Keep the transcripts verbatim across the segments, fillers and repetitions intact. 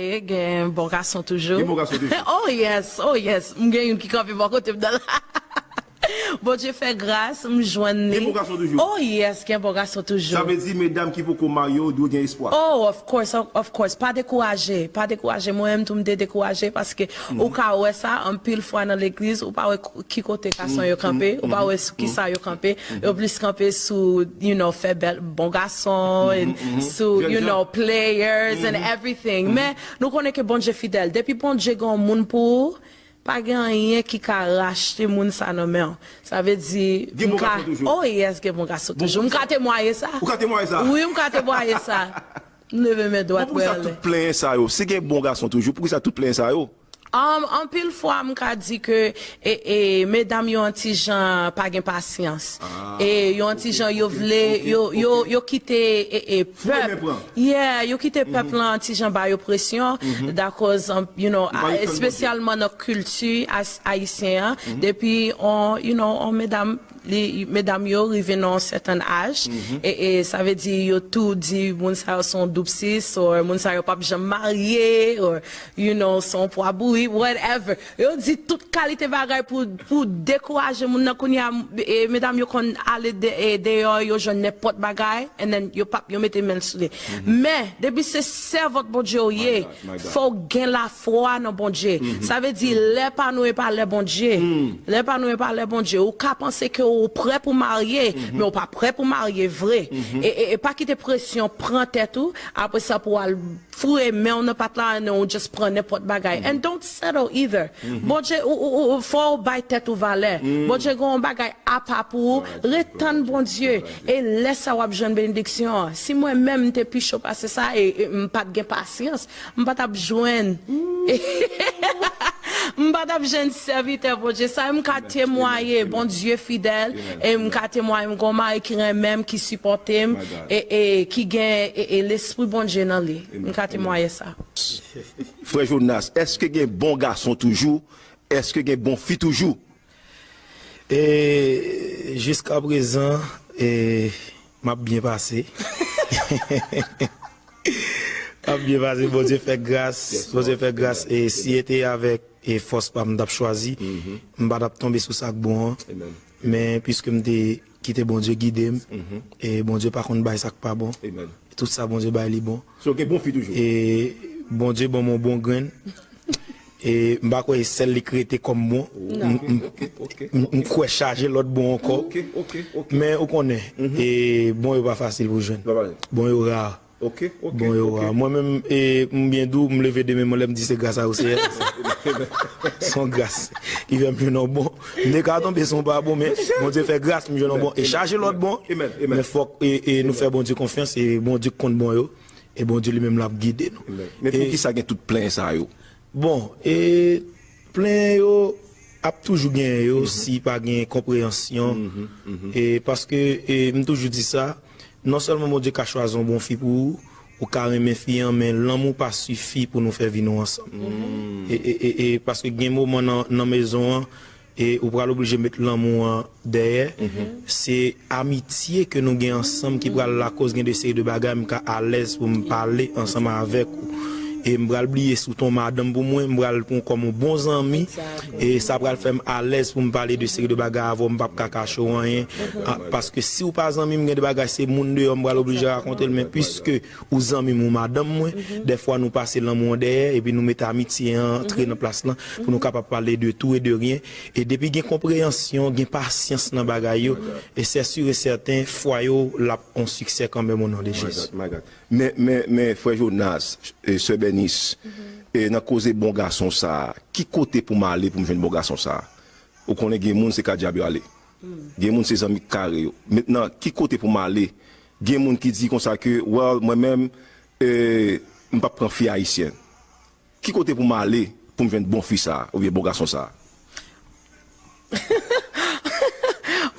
E gen bon gason toujou. Gen bon gason toujou. Oh yes, oh yes. M gen youn ki kanpe bò kote m nan la. Bondye fè gras, m jwenn li. Gen bon gason toujou. Oh yes, gen bon gason toujou. Sa vle di medam ki poko marye yo dwe gen espwa. Oh, of course, of, of course. Pa dekouraje, pa dekouraje. Mwen menm tou m te dekouraje paske ou ka wè sa anpil fwa nan legliz, ou pa wè k- ki kote gason yo kanpe, ou pa wè sou ki sa yo kanpe. Yo plis kanpe sou, you know, fè bèl bon gason, and sou, you know, players and everything. Men nou konnen ke Bondye fidèl. Depi Bondye gen yon moun pou ou, pa gen anyen ki ka rachte moun sa nan men w. Sa vle di, gen bon gason toujou. Oh yes, gen bon gason toujou. M ka temwaye sa. Ou ka temwaye sa? Wi, m ka temwaye sa. M leve men dwat mwen anlè. Bon, poukisa tout plenyen sa yo? Si gen bon gason toujou, poukisa tout plenyen sa yo? Um, anpil fwa, m ka di ke e, e, medam yo yon ti jan pa gen pasyans. E yo yon ti jan, yo vle, yo, yo, yo kite e, e, pèp. Yeah, yo kite pèp lan ti jan ba yo presyon. Dakòz, um, you know, espesyalman nan kilti as- ayisyen an. Depi on, you know, on medam, li, medam yo rive nan yon sèten aj, e, e sa vle di yo tou di moun sa yo se yon doub sis, or moun sa yo p ap janm marye, or, you know, se yon pwa bouyi, whatever. Yo di tout kalite bagay pou, pou dekouraje moun nan. Kounye a, e, medam yo konn ale de, e, deyò, yo jwenn nenpòt bagay, and then yo p ap, yo mete men l sou li. Men, depi se sèvant Bondye w ye, fò w gen lafwa nan Bondye. Sa vle di, lè pa nou e pa lè Bondye. Lè pa nou e pa lè Bondye. Ou ka panse ke ou prè pou marye, men ou pa prè pou marye vre. E, e, e pa kite presyon pran tèt ou, apre sa pou w al foure men w nan pat la, and then ou just pran nenpòt bagay. And don't settle either. Bondye, ou, ou, ou, fò w bay tèt ou valè. Bondye gen yon bagay apa pou ou. Ret tann Bondye. E lè sa w ap jwenn benediksyon an. Si mwen menm m te pi cho pase sa, e, e m pa t gen pasyans, m pa t ap jwenn. M pa t ap jwenn sèvitè Bondye sa. M ka temwaye Bondye fidèl. E m ka temwaye m gon mari ki renmen m, ki sipòte m, e, e ki gen e, e lespri Bondye nan li. M ka temwaye sa. Frè Jonas, èske gen bon gason toujou? Èske gen bon fi toujou? E jiska prezan, e, m ap byen pase. M ap byen pase, Bondye fè gras, Bondye fè gras. E si e te avèk e fòs pa m, m t ap chwazi, m pa t ap tonbe sou sa k bon an. Men piske m te kite Bondye gide m, e Bondye pa konn bay sa k pa bon. Tout sa Bondye bay li bon. So, gen bon fi toujou. E Bondye ban m yon bon grenn. E m pa kwè e sèl li k rete kòm bon. M, m, m, m kwè chaje lòt bon ankò. Men ou konnen, e bon yo pa fasil pou jwenn. Bon yo ra. Bon yo ra. Mwen menm, e m byen di w, m leve demen mwen lè m di se gras a ou Seyè. Se yon gras ki fè m jwenn yon bon. M te ka tonbe sou yon pa bon, men Bondye fè gras, m jwenn yon bon. E chaje lòt bon. Men fòk, e, e nou fè Bondye konfyans, e Bondye k konn bon yo. E Bondye li menm l ap gide nou. Men poukisa gen tout plenyen sa yo? Bon, e plenyen yo ap toujou genyen yo si pa gen konpreyansyon. E paske, e m toujou di sa, non sèlman Bondye ka chwazi yon bon fi pou ou, ou ka renmen fi an, men lanmou pa sifi pou nou fè vi nou ansanm. E, e, e, e paske gen moman nan, nan mezon an, e ou pral oblije met lanmou an dèyè. Se amitye ke nou gen ansanm ki pral lakoz gen de seri de bagay m ka alèz pou m pale ansanm avèk ou. E m pral bliye si w t yon madanm pou mwen, m pral pran w kòm yon bon zanmi. E sa pral fè m alèz pou m pale de seri de bagay avè w, m p ap ka kache w anyen. Paske si w pa zanmi m, gen de bagay se moun deyò m pral oblije rakonte l, men piske ou zanmi m, ou madanm mwen, dèfwa nou pase lanmou an dèyè, epi nou mete amitye an antre nan plas lan, pou nou kapab pale de tou e de ryen. E depi gen konpreyansyon, gen pasyans nan bagay yo, e se si e sèten, fwa yo, l ap on siksè kanmenm, o non de Jezi. Men, men, men, frè Jonas, e sè Bènis, e nan koze bon gason sa a, ki kote pou m ale pou m jwenn bon gason sa a? Ou konnen gen moun se ka dyab yo ale. Gen moun se zanmi k kare yo. Mentnan, ki kote pou m ale? Gen moun ki di konsa ke, well, mwen menm, e, m p ap pran fi ayisyèn. Ki kote pou m ale pou m jwenn bon fi sa a, oubyen bon gason sa a?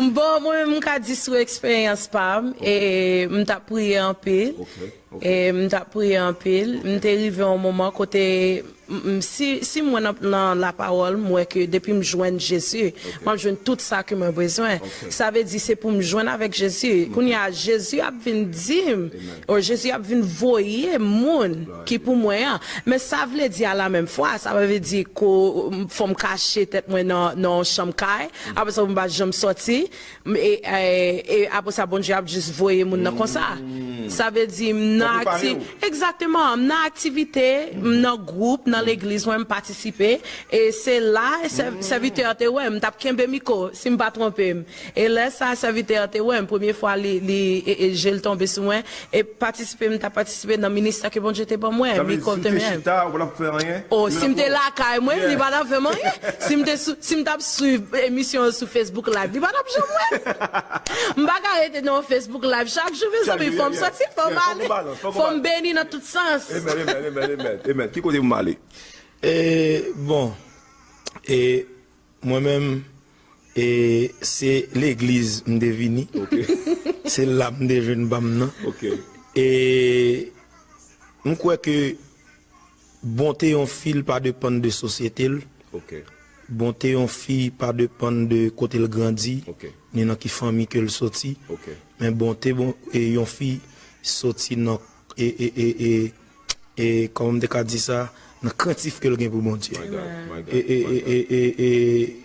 Bon, mwen menm, m ka di sou eksperyans pa m, e m t ap priye anpil. E m t ap priye anpil. M te rive yon moman kote m- m- si, si mwen nan, nan lapawòl, m wè ke depi m jwenn Jezi, m ap jwenn tout sa ke mwen bezwen. Sa vle di se pou m jwenn avèk Jezi. Kounye a, Jezi ap vin di m, o Jezi ap vin voye moun ki pou mwen an. Men sa vle di a la menm fwa, sa vle di ko, fò m kache tèt mwen nan, nan yon chanm kay, apre sa pou m pa janm sòti, m- e, e, e apre sa Bondye ap jis voye moun nan konsa. Sa vle di m nan akti- Egzakteman, m nan aktivite, m nan gwoup, nan legliz, mwen m patisipe, e se la sè- sèvitè an te wè m, m t ap kenbe mikwo, si m pa twonpe m. E lè sa, sèvitè an te wè m, premye fwa li, li e, e, je l tonbe sou mwen, e patisipe, m t ap patisipe nan ministè ke Bondye te ban mwen, mikwo te mwen. O, si m te lakay mwen, li pa t ap fè m anyen. Si m te sou- si m t ap swiv emisyon an sou Facebook Live, li pa t ap janm wè m. M pa ka rete nan Facebook Live chak jou, mezanmi, fò m sòti, fò m ale, fò m beni nan tout sans. Amen, amen, amen, amen, amen. Ki kote pou m ale? E, bon, e, mwen menm, e, se legliz m te vini. Se la m te jwenn pa m nan. E, m kwè ke bonte yon fi l pa depann de sosyete l. Bonte yon fi pa depann de kote l grandi, ni nan ki fanmi ke l soti. Men bonte bon, e yon fi soti nan, e, e, e, e, e, kòman m te ka di sa, nan krentif ke l gen pou Bondye. E, e, e, e, e,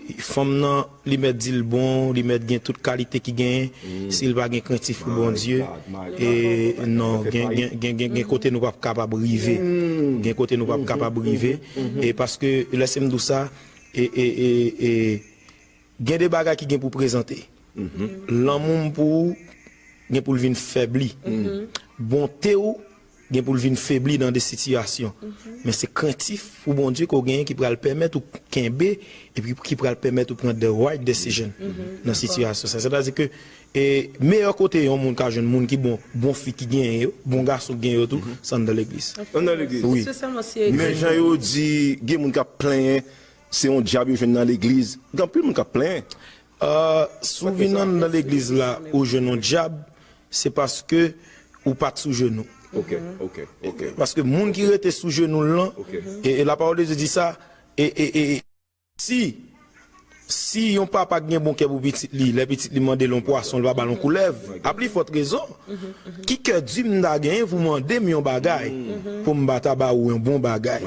e, fanm nan, li mèt di l bon, li mèt gen tout kalite ki genyen, si l pa gen krentif pou Bondye, e non, gen, gen, gen, gen, gen kote nou p ap kapab rive. Gen kote nou p ap kapab rive. E paske, lèse m di w sa, e, e, e, e, gen de bagay ki gen pou prezante. Lanmou m pou ou gen pou l vin febli. Bonte w gen pou l vin febli nan de sitiyasyon. Men se krentif pou Bondye ke w genyen ki pral pèmèt ou kenbe epi ki pral pèmèt ou pran the right decision nan sitiyasyon sa. Sètadi ke, e, meyè kote yon moun ka jwenn moun ki bon, bon fi ki genyen yo, bon gason ki genyen yo tou, se anndan legliz. Anndan legliz. Wi. Men jan yo di, gen moun k ap plenyen, se yon dyab yo jwenn nan legliz. Gen anpil moun k ap plenyen. Ah, si w vin anndan legliz la, ou jwenn yon dyab, se paske ou pa t sou jenou. Paske moun ki rete sou jenou l lan, e, e la parole de Dieu di sa, e, e, e, si, si yon papa ki gen bon kè pou pitit li, lè pitit li mande l yon pwason, l pa ba l yon koulèv, a pli fòt rezon, ki kè di m ta genyen pou mande m yon bagay, pou m pa ta ba ou yon bon bagay?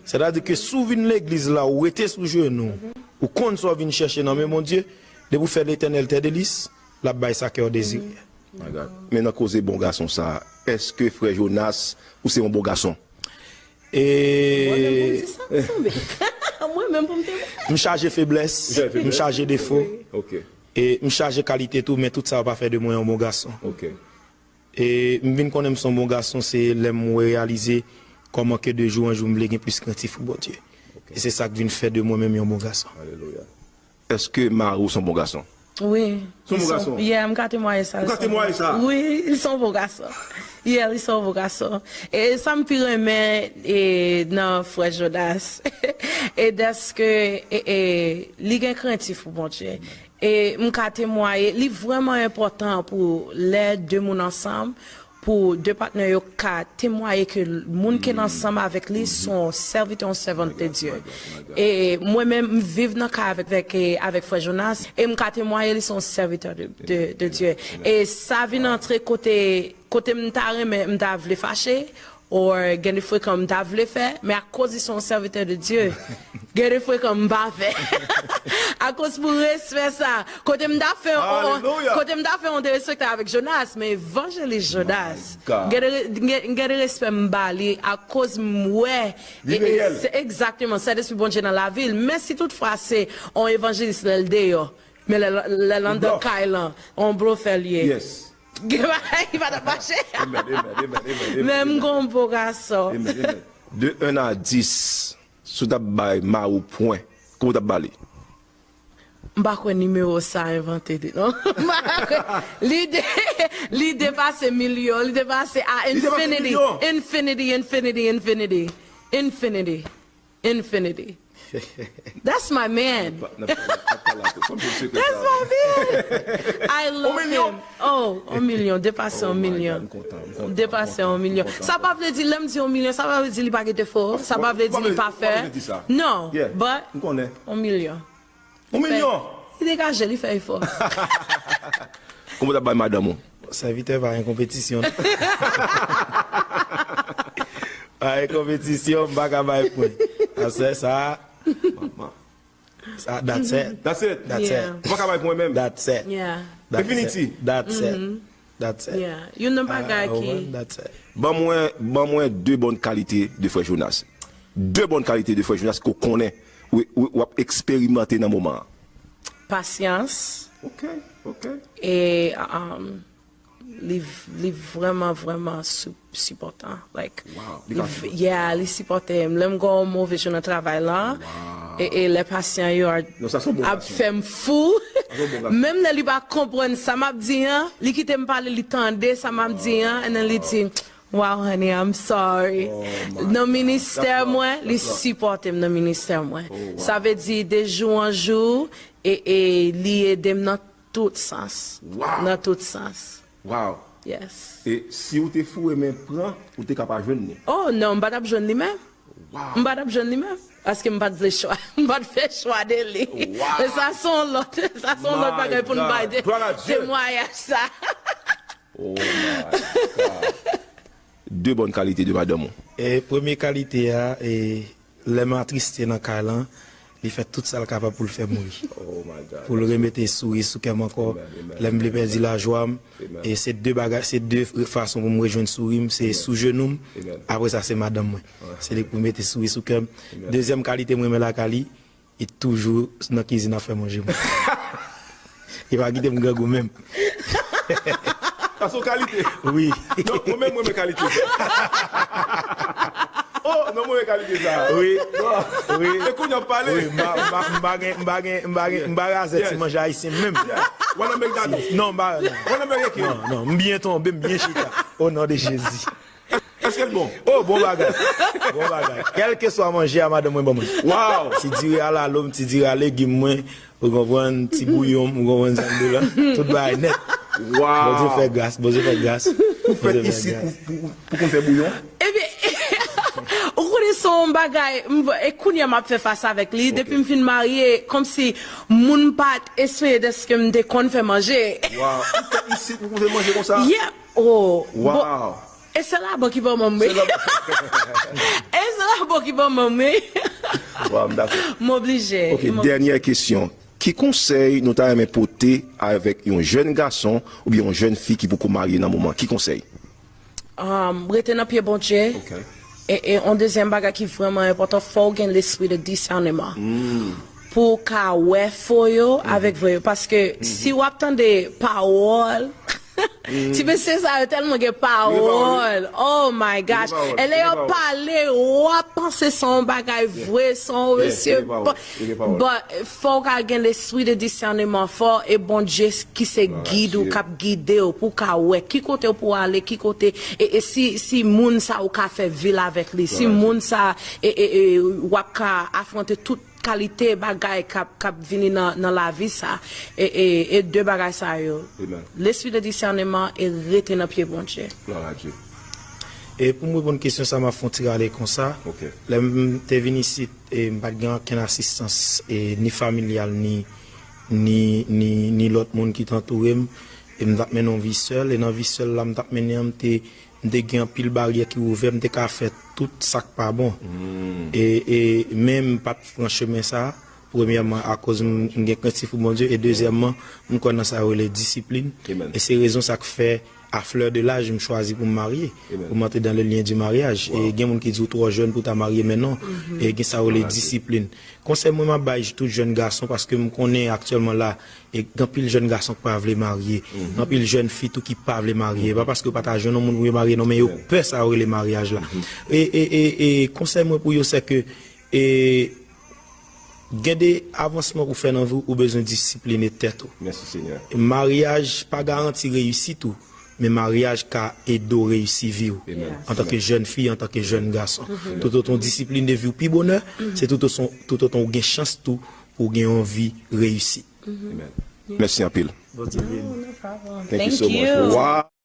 Sètadi ke si w vin legliz la, ou rete sou jenou, ou konn sa w vin chèche nan men Bondye, depi w fè Letènèl tè delis, l ap bay sa kè w dezire. My God. Men nan koze bon gason sa, èske frè Jonas, ou se yon bon gason? E Mwen menm pou m di sa, m sanble. Mwen menm pou m te m chaje feblès, m chaje defo, e m chaje kalite tou, men tout sa yo pa fè de mwen yon bon gason. E m vin konnen m se yon bon gason, se lè m reyalize kòman ke de jou an jou m vle gen plis krentif pou Bondye. E se sa k vin fè de mwen menm yon bon gason. Èske mari w se yon bon gason? Wi. Se yon bon gason? Yeah, m ka temwaye sa. Ou ka temwaye sa? Wi, li se yon bon gason. Yeah, li se yon bon gason. E sa m pi renmen, e, nan frè Jonas, e dèske, e, e, li gen krentif pou Bondye. E m ka temwaye, li vrèman enpòtan pou lè de moun ansanm, pou de patnè yo ka temwaye ke moun ki ansanm avèk li se yon sèvitè, yon sèvant de Dye. E mwen menm, m viv nan kay avèk, avèk, e, avèk frè Jonas, e m ka temwaye li se yon sèvitè de, de, de Dye. E sa vin antre kote, kote m ta renmen, m ta vle fache, or gen de frekan m ta vle fè, men akoz li se yon sèvitè de Dye, gen de frekan m pa fè. Akoz pou respè sa, kote m ta fè on, kote m ta fè on derespektay avèk Jonas, men evanjelis Jonas, gen de, gen, gen de respè m ba li akoz m wè, e, e, se egzakteman, Sentespri Bondye nan lavi l. Men si toutfwa se on evanjelis lè l deyò, men lè, lè l anndan kay lan, on blofè l ye. Gen bagay ki pa t ap mache. Men m gon bon gason. De un a dis, si w t ap bay mari w pwen, kòman w t ap ba li? M pa kwè nimewo sa a envante li, non. M pa kwè. Li de-, li depase milyon, li depase a infinity, infinity, infinity, infinity, infinity. That's my man. That's my man. I love him. Oh, yon milyon, depase yon milyon. Depase yon milyon. Sa pa vle di, lè m di yon milyon, sa pa vle di li pa gen defo. Sa pa vle di li pa fè. Non, but yon milyon. Yon milyon. Li degaje, li fè efò. Kòman w t ap bay madanm ou? Sèvitè, pa gen konpetisyon. Pa gen konpetisyon, m pa ka bay pwen. Aswè sa, sa, that's it. That's it. That's it. Ou pa ka bay pwen menm. That's it. Infinity. That's it. That's it. Youn nan bagay ki. Ban mwen, ban mwen de bòn kalite de frè Jonas. De bòn kalite de frè Jonas ke w konnen, w, w, w ap eksperimante nan moman an. Pasyans. Ok, ok. E, um, li, li vrèman, vrèman sipòtan. Like, li, yeah, li sipòte m. Lè m gen yon move jou nan travay la, e, e lè pasyan yo ap fè m fou, menm lè li pa konprann sa m ap di an, li kite m pale, li tande sa m ap di an, and then li di, "Wow, honey, I'm sorry." Nan ministè mwen, li sipòte m nan ministè mwen. Sa vle di, de jou an jou, e, e li ede m nan tout sans. Nan tout sans. Wow. Yes. E si w te foure men pran, ou te ka pa jwenn li? Oh non, m pa t ap jwenn li menm. M pa t ap jwenn li menm. Paske m pa t vle chwa. M pa t fè chwa de li. Men sa se yon lòt, sa se yon lòt bagay pou n bay de, temwayaj sa. Oh my God. De bòn kalite de madanm ou. E premye kalite a, e lè m atriste nan kay lan, li fè tout sa l kapab pou l fè m ri. Pou l remete souri sou kè m ankò. Lè m vle pèdi lajwa m, e se de bagay, se de fason pou m rejwenn souri m, se sou jenou m, apre sa se madanm mwen. Se li k pou mete souri sou kè m. Dezyèm kalite m renmen lakay li, li toujou nan kizin ap fè manje mwen. Li pa kite m grangou menm. Sa se yon kalite. Wi. Non, mwen menm, mwen renmen kalite sa. Oh, non, mwen renmen kalite sa. Wi. Wi. E kounye a w ap pale. Wi, m pa, m pa, m pa gen, m pa gen, m pa gen, m pa razè ti manje ayisyen menm. Wanna make that? Non, m pa, non. Wanna make it? Non, non, m byen tonbe, m byen chita. O non de Jezi. Èske l bon? Oh, bon bagay. Bon bagay. Kèlkeswa manje a, madanm mwen ban mwen. Wow! Ti diri alalo m, ti diri a legim mwen, ou konprann, ti bouyon m, ou konprann sa m di w la. Tout bagay nèt. Wow! Bondye fè gras, Bondye fè gras. Ou fèt isit, ou, ou, ou konn fè bouyon? Ebyen, ou konnen se yon bagay, m, e kounye a m ap fè fas avèk li. Depi m fin marye, kòmsi moun pa t espere dèske m te konn fè manje. Wow! Ou fèt isit, ou konn fè manje konsa? Yeah. Oh, bon. Wow. E se laban ki ban mwen, wi. E se laban ki ban mwen, wi. Wow, m dakò. M oblije. Ok, dènyè kesyon. Ki konsèy nou ta renmen pote avèk yon jèn gason oubyen yon jèn fi ki poko marye nan moman? Ki konsèy? Um, rete nan pye Bondye. Ok. E, e yon dezyèm bagay ki vrèman enpòtan, fò w gen lespri de disèneman. Pou w ka wè fo yo avèk vrè yo. Paske si w ap tande pawòl, ti mesye sa yo tèlman gen pawòl. Oh my gosh. E lè yo pale, w ap panse se yon bagay vre, se yon mesye. But fò w ka gen lespri de disèneman fò, e Bondye ki se gid ou k ap gide w pou w ka wè ki kote w pou w ale, ki kote, e, e si, si moun sa ou ka fè vil avèk li, si moun sa, e, e, e, w ap ka afwonte tout kalite bagay k ap, k ap vini nan, nan lavi sa. E, e, e de bagay sa yo. Lespri de disèneman e rete nan pye Bondye. Glwa a Dye. E pou m reponn kesyon sa, m ap fè yon ti rale konsa. Ok. Lè m te vin isit, e m pa t gen okenn asistans, e ni familyal, ni, ni, ni, ni lòt moun ki t antoure m. E m t ap mennen yon vi sèl, e nan vi sèl la m t ap mennen an, m te, m te gen anpil baryè ki ouvè, m te ka fè tout sa k pa bon. E, e, men m pa t pran chemen sa, premyèman, akoz m, m gen krentif pou Bondye, e dezyèmman, m kwè nan sa yo rele disiplin. E se rezon sa k fè, à fleur de l'âge, m chwazi pou m marye, pou m antre dans le lien du mariage. E gen moun ki di ou twò jèn pou ta marye, men non. E gen sa yo rele disiplin. Konsèy mwen m ap bay tout jèn gason, paske m konnen aktyèlman la, e gen anpil jèn gason ki pa vle marye, gen anpil jèn fi tou ki pa vle marye. E pa paske yo pa ta jwenn yon moun pou yo marye, non, men yo pè sa yo rele maryaj la. E, e, e, e konsèy mwen pou yo, se ke, e, gen de avansman pou fè nan vi w, ou bezwen disipline tèt ou. Mèsi, Senyè. Maryaj pa garanti reyisit ou. Men maryaj ka ede w reyisi vi w. Antanke jèn fi, antanke jèn gason. Toutotan w disiplin de vi w pi bonè, se toutotan, toutotan w gen chans tou pou w gen yon vi reyisi. Mèsi anpil. Bondye beni. Thank you so much. Wow.